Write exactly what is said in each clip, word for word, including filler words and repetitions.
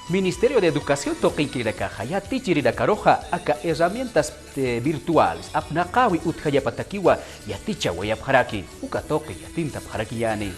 Ministerio de Educación tuqinkirinakaxa yatichirinakaruxa aka herramientas, eh, virtuales apnaqäwi utjañapatakiwa yatichawayapxaraki, uka tuqi yatintapxarakiñäni.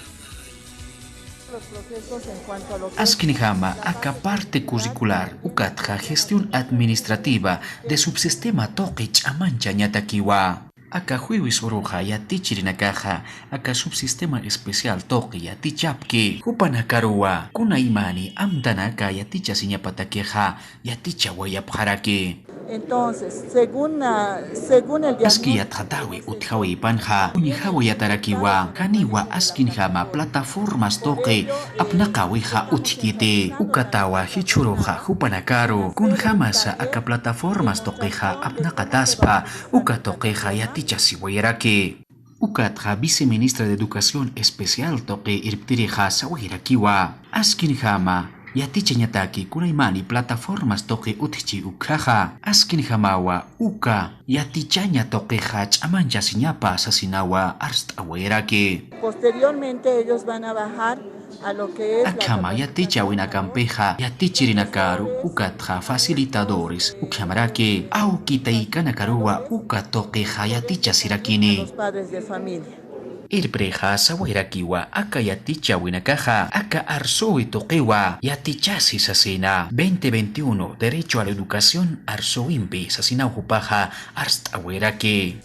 Askinjama aka parte curricular ukatxa gestión administrativa de subsistema tuqi ch'amanchañatakiwa. Aka jueves uruxa yatichirinakaxa aka subsistema especial tuqi yatichapki, jupanakaruwa kunaymani amtanaka yatichasiñapatakixa yatichawayapxaraki. Entonces, según, ah, según el diagnóstico, aski yatxatäwi utjawaypanxa uñjawayatarakiwa, janiwa askinjama plataformas tuqi apnaqäwixa utjkiti. Ukatawa jichhüruxa jupanakaru kunjämasa aka plataformas tuqixa apnaqataspa, uka tuqixa yatichasiwayaraki. Ukatxa viceministra de Educación Especial tuqi irptirixa sawayarakiwa, askinjama yatichañataki kunaymani plataformas tuqi utjchi ukjaxa, askinjamawa uka yatichaña tuqixa ch'amanchasiñapa sasinawa arst'awayaraki. Posteriormente ellos van a bajar a lo que es la... Akhama yatichäwinakampixa yatichirinakaru ukatxa facilitadores ukhamaraki awki taykanakaruwa uka tuqixa yatichasirakini. Los padres de familia. Irpirixa sawayarakiwa aka yatichäwinakaxa aka arsüwi tuqiwa yatichasi sasina, veinte veintiuno derecho a la educación arsüwimpi sasinaw jupaxa arst'awayaraki.